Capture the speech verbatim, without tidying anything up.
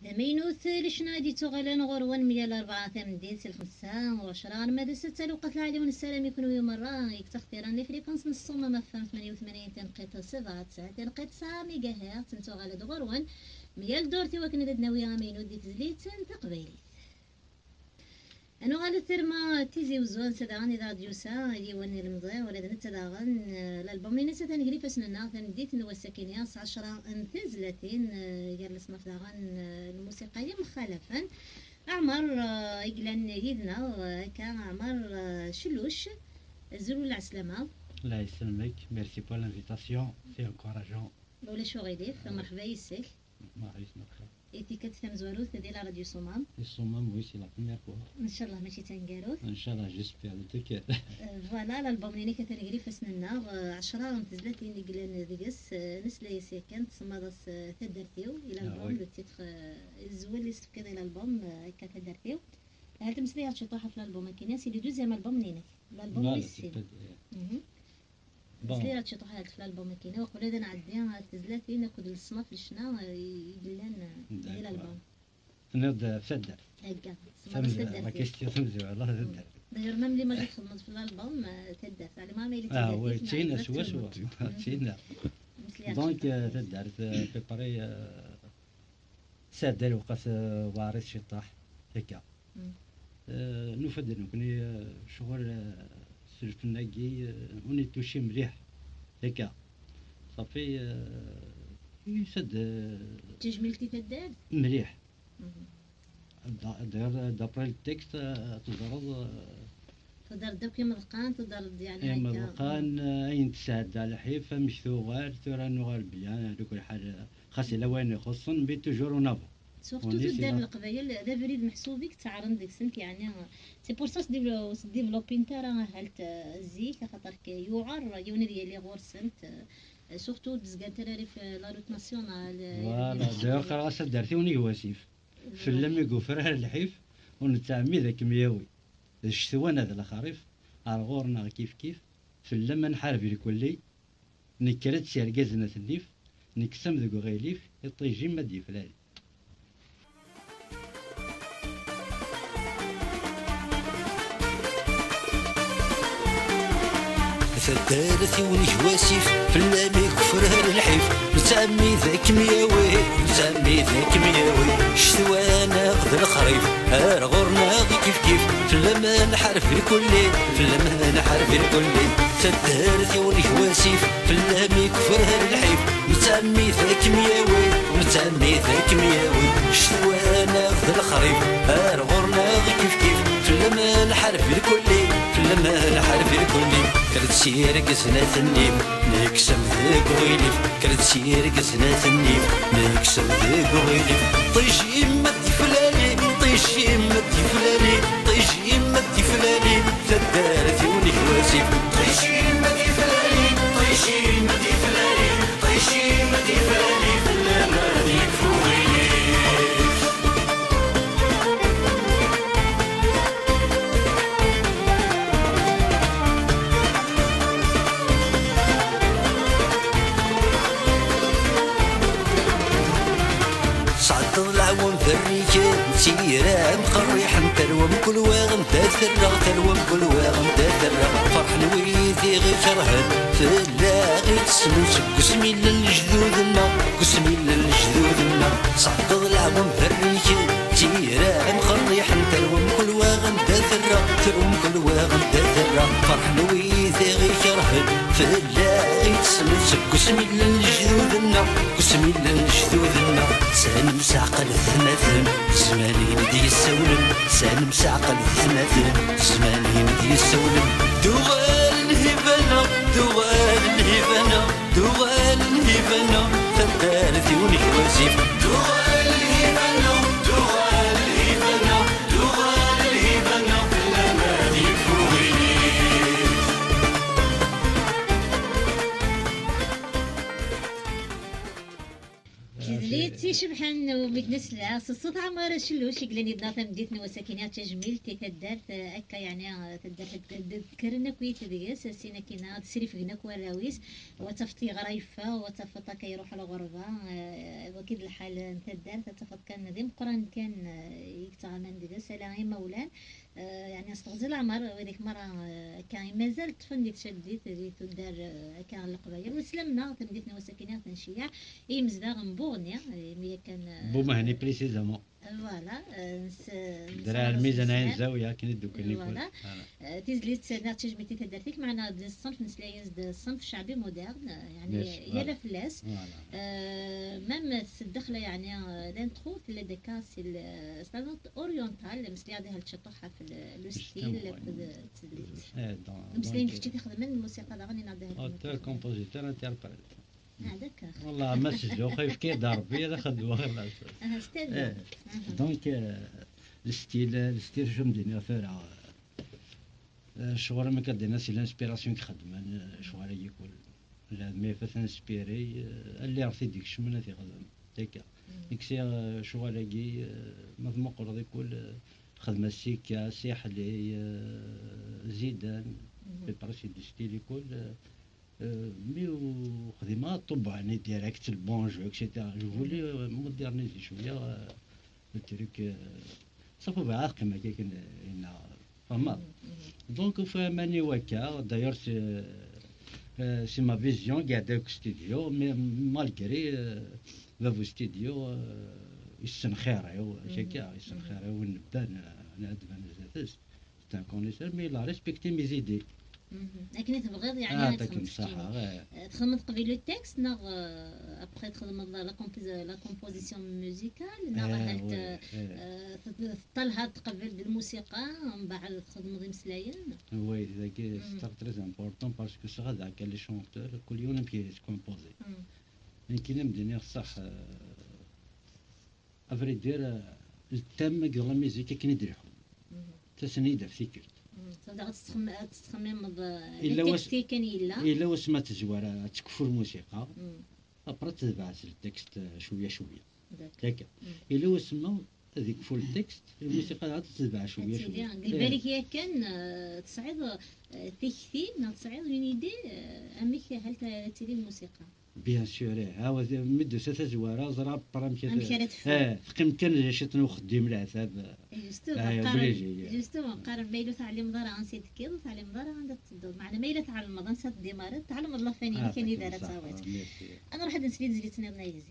D amaynut, licna i d-yettuɣalen ɣur-wen myal arbaɛa tameddit si lxemsa u ɛecra arma d ssetta. Lewqat lɛali, u nessaram i kunwi merra i yettextiren les fréquences n Ṣṣumam F M tmanya u tmanyin tanqiṭ sebɛa tesɛa tanqiṭ tesɛa mégahertz, nettuɣal-d ɣur-wen myal ddurt i wakken ad d-nawi amaynut di tezlit n teqbaylit. Ad nuɣal terma Tizi Uzzu, ansa daɣen i d aɣ-d-yusa yiwen n ilemẓi, ula d netta daɣen, eh, lalbum-ines atan gar ifassen-nneɣ tameddit n wass-akini, s ɛecra n tezlatin, eh, gar leṣnaf daɣen, eh, n lmusiqa yemxalafen. Ɛmer, eh, i yellan yid-neɣ, eh, akka, Ɛmer, eh, Celluc, azul u lɛeslama. Allah yesselmek, merci pour l'invitation, c'est encourageant. Ulac uɣilif, merḥba yis-k. Merḥba yis-neɣ. I tikkelt tamezwarut di la radio Ṣumam. Di Ṣumam, oui, c'est la première fois. Ncallah mačči d taneggarut. Ncallah, j'espère, de tout cœur. Euh, voilà, l'album-nni atan gar ifassen-nneɣ, euh, ɛecra n tezlatin i yellan deg-s, euh, nesla-yas yakan, tsemmaḍ-as, euh, Taddart-iw, i l'album, oui. Le titre, euh, azwel i s-tefkiḍ i l'album, euh, akka Taddart-iw. Hal temmeslay-aɣ-d ciṭuḥ ɣef l'album-agi, c'est le deuxième album-nni-inek. L'album wis sin. Mhm. Bon. Sliɣ-d ciṭuḥ ɣef l'album-agi, waqila ad nɛeddi ɣer tezlatin akked leṣnaf n ccna, eh, i yellan, eh, di l'album. Tenniḍ-d, eh, taddart. Hegga, tsemmaḍ-as Taddart-iw. La question tamezwarut, taddart. D'ailleurs, même l'image i txedmeḍ f l'album, eh, taddart. Ɛlama ma yella taddart, oui, d tin swaswa. Mhm. Tin. Donc, eh, taddart, eh, à peu près, eh, Sɛedda lewqat, eh, weɛrit ciṭṭaḥ, akka. Mm. Eh, nufa-d nekkni, eh, ccɣel, eh, s lfen-agi, eh, ur nituci mliḥ, akka. Ṣafi, eh, yusa-d, eh, d tajmilt i taddart? Mliḥ. Mhm. Da-, d'ailleurs, d'après le texte, eh, teẓreḍ, eh, Tuḍer-d akk imeḍqan, tuḍer-d, yeɛni, akka. Imeḍqan, eh, ayen tesɛedda lḥif, amek tuɣal, tura nuɣal byan, ala kulli ḥal, eh, xas yella wayen ixuṣṣen, mais toujours en avant. Surtout tuddar n Leqbayel, d abrid meḥsub i yettaɛren deg-sent, yeɛni, c'est pour ça ur s-développint ara ahalt, eh, zik, axaṭer k-, yuɛer yiwen ad yali ɣur-sent, eh, surtout ur d-zgant ara rif, eh, la route nationale, eh, voilà, d'ailleurs, qqareɣ-as taddart-iw n Iwasif. Fell-am i yufrar lḥif, ur nettɛemmid ad kem-yawi. D ccetwa neɣ d lexrif, ar ɣur-neɣ kifkif, fell-am ad nḥareb irkelli, nekker-d s yergazen at nnif, nekkes-am deg uɣilif, iṭij-im ad d-yeflali. Taddart-iw n Iwasif, fell-am i yufrar lḥif, nettɛemmid ad kem-yawi, nettɛemmid ad kem-yawi. Ccetwa neɣ d lexrif, ar ɣur-neɣ kifkif, fell-am ad nḥareb irkelli, fell-am ad nḥareb irkelli. Taddart-iw n Iwasif, fell-am i yufrar lḥif, nettɛemmid ad kem-yawi, nettɛemmid ad kem-yawi. Ccetwa neɣ d lexrif, ar ɣur-neɣ kifkif, fell-am ad nḥareb irkelli, fell-am ad nḥareb irkelli. Kkret s yergazen at nnif, nekkes-am deg uɣilif. Kkret s yergazen at nnif, nekkes-am deg uɣilif. Ṭij-im ad d-yeflali, ṭij-im ad d-yeflali, ṭij-im ad d-yeflali. Taddart-iw n Iwasif. Ṭij-im ad d-yeflali, ṭij-im ad d-yeflali, ṭij-im ad d-yeflali, fell-am ad yekfu uɣilif. Sɛeddaɣ leɛwam berriken, tira mqerriḥen, tarwa mkul waɣen da terra, tarwa mkul waɣen da terra. Ferḥen wid i ɣ-ikerhen, fell-aɣ i ttesmen seg usmi llan lejdud-nneɣ, seg usmi llan lejdud-nneɣ. Sɛeddaɣ leɛwam berriken, tira mqerriḥen, tarwa mkul waɣen da terra, tarwa mkul waɣen da terra. Ferḥen wid i ɣ-ikerhen, fell-aɣ i ttesmen seg usmi llan lejdud-nneɣ, seg usmi llan lejdud-nneɣ. Sɛan mseɛqel atmaten, zzman-in d-yessawlen. Sɛan mseɛqel atmaten, zzman-in d-yessawlen. Tuɣal lhiba-nneɣ, tuɣal lhiba-nneɣ, tuɣal lhiba-nneɣ, taddart-iw n Iwasif. Tuɣal lhiba-nneɣ, tuɣal lhiba-nneɣ, tuɣal lhiba-nneɣ, fell-am ad yekfu uɣilif. Tizlit i Cebḥen u mi d-nesla s ṣṣut Ɛmer Celluc i yellan yid-neɣ tameddit n wass-akini, tajmilt i taddart, eh, akka, yeɛni, eh, taddart ad d-kkren akk yit deg-s, sin akkin ad srifgen akk warraw-is, wa tafeḍ yeɣra yeffeɣ, wa tafeḍ akka iruḥ lɣerba, eh, waki d lḥal n taddart, ad tafeḍ kan d imeqqranen kan, eh, i yettɣaman deg-s, ala imawlan, eh, yeɛni s teɣzi leɛmer, widak merra, eh, akka i mazal ṭṭfen di tcaddit, di tuddar, eh, akka ɣer Leqbayel, u slamma tameddit n wass-akini ad ten-nceyyeɛ i yimezdaɣ n Buɣni, eh, imi akken, eh, Bumehni, précisément. Voilà, eh, s-, Drar nesɛa Mizan Ɛin Zawiya, akken i d-ukren ikul. Voilà. Voilà. Eh, tizlit neɣ d tajmilt i taddart-ik, meɛna d ṣṣenf, nesla-yas-d ṣṣenf cceɛbi moderne, eh, yeɛni yerra fell-as. Voilà. Eh, même s ddexla, yeɛni, eh, l'intro, tella-d akka si l-, s la note orientale, meslayeɣ diha ciṭuḥ ɣef le, le style akked tezlit. Eh, donc, donc, kečč i t-ixedmen lmusiqa daɣen, neɣ diha auteur, compositeur, interprète. Ah, d'accord. Wallah, ma s zzux, yefka-d Rebbi, ad xedmeɣ ɣer leɛsas. Ah, c'est-à-dire. Eh, donc, eh, le style, le style, je me dis, tura, eh, ccɣel am akka d-nniɣ, c'est l'inspiration i ixeddmen, eh, ccɣel-agi kul. Lɛedma yif-it inspiré, eh, alli ɣef t-id-ikecmen ad t-ixdem. Akka. Nekk si, eh, ccɣel-agi, eh, ma tmuqleḍ ikul, eh, xedma Sika, Siḥli, eh, Zidane, à peu près c'est du style ikul, eh, Euh, mais au خدمة طبعا direct, le bon jeu, et cetera. Je voulais, euh, moderniser شوية, euh, le truc, euh, صافي بغا كما كاين هنا, فهمت؟ Donc, فهماني وكا. D'ailleurs, c'est, euh, c'est ma vision, قاعد في studio, mais malgré, euh, بابو studio, euh, يسن خيري, و-, هكا، يسن خيري, ونبان, آه، نعدبان زاتس. C'est un connaisseur, mais il a respecté mes idées. Akken i tebɣiḍ, yeɛni, ah, ad txedmeḍ, صح, keččini. آه، تخدمض قبيل le texte, neɣ, آه، après تخدمض la, la compos-, la composition musicale, neɣ آه، هل ت-, آه، تط-, تطلها تقبل بالموسيقى, من بعد تخدمض imeslayen? Oui, c'est très important parce que ça va, les chanteurs, كل يوم كي composer. لكن مدينة صح, آه، à vrai dire, euh, le thème de la musique akken i d-ileḥḥu. Tasen-iyi-d ɣef tikkelt. Tabda ad tettxem-, ad tettxemmimeḍ, euh, illa les textes kan yella. Illa wasmi ad tezwar, ad tekfu lmusiqa. Après, tebɛet le texte, euh, cwiya, cwiya. D'accord. Akka. Illa wasmi ad ikfu le texte, lmusiqa ad tetbeɛ cwiya, cwiya. Deg lbal-ik yakan, euh, tesɛiḍ, euh, tikti, neɣ tesɛiḍ une idée, euh, amek hal ta-, ad tili lmusiqa? Bien sûr, eh. ها هو ذي-، مدو ستة زوارة، زرا برا مشات. أمشي على تفهم. Eh, تقيم كان جيشتنا وخديم العذاب. Justement, eh, قارن-، obligé, eh. Justement, قارن ما إلا تعلم ضرا عن سيدك، يلا تعلم ضرا عن ذا التدور. معنى ما إلا تعلم ضرا سات ديمارت، تعلم الله فاني، آه، كان إذا راه صح، تاويت. آه، merci. أنا راح نسلي نزلي تنام نايزي.